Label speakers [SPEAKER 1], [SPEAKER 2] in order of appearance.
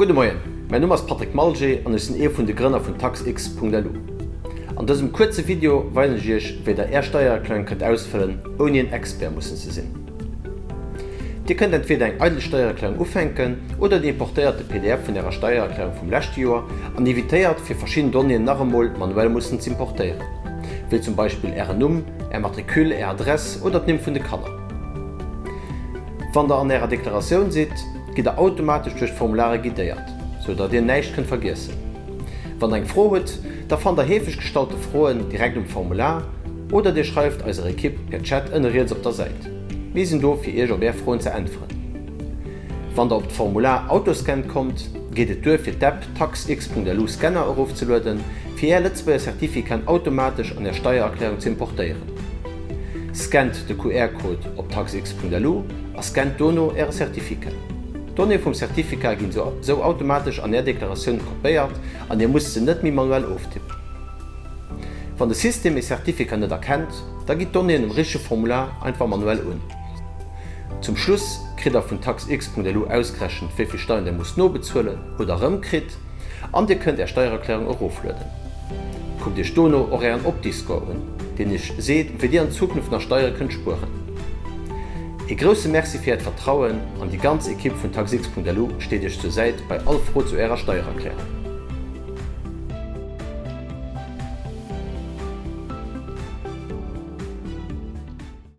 [SPEAKER 1] Gudde Moien, mäin Numm ass Patrick Malger an ech sinn ee vun de Grënner vun TaxX.lu. An dësem kuerze Video weisen ech iech wéi der är Steiererklärung kënnt ausfëllen ouni en Expert mussen ze sinn. Dir kënnt entweder eng eidel Steiererklärung ufänken oder dir importéiert de pdf vun ärer Steiererklärung vum leschte Joer an evitéiert fir verschidden Donnéeën nach emol manuell mussen z'importéieren, wéi zum Beispill ären Numm, är Matricule, är Adress oder d'Nimm vun de Kanner. Wann der an ärer Deklaratioun sidd, gitt der automatesch duerch d'Formulare guidéiert, sou datt dir näischt kënnt vergiessen. Wann der eng Fro hutt, da fannt der heefeg gestallte Froen direkt um Formular oder dir schreift eiser Ekipp per Chat ënne riets op der Säit. Mir sinn do fir iech op är Froen ze äntweren. Wann der op d'Formular Autoscan kommt, geet et duer fir d'App taxx.lu Scanner erofzelueden, fir är Lëtzebuerger Certificaten automatesch an är Steiererklärung ze importéieren. Scannt de QR-Code op taxx.lu a scannt dono Äre Certificat. D'Donnéeë vum Certificat ginn sou automatesch an Är Deklaratioun kopéiert an Dir musst se net méi manuell oftippen. Wann de System ee Certificat net erkennt, da gitt d'Donnéeën um richtege Formular einfach manuell un. Zum Schluss kritt der vun taxx.lu ausgerechent, wéi vill Steieren Dir musst nobezuelen oder erëmkritt an Dir kënnt Är Steiererklärung eroflueden. Kuckt Iech dono och Ären Opti-Score un, deen Iech seet, wéi Dir an Zukunft nach Steiere kënnt spueren. Ee grousse Merci fir Äert Vertrauen an déi ganz Ekipp vun taxx.lu steet Iech zur Säit bei all Fro zu Ärer Steiererklärung.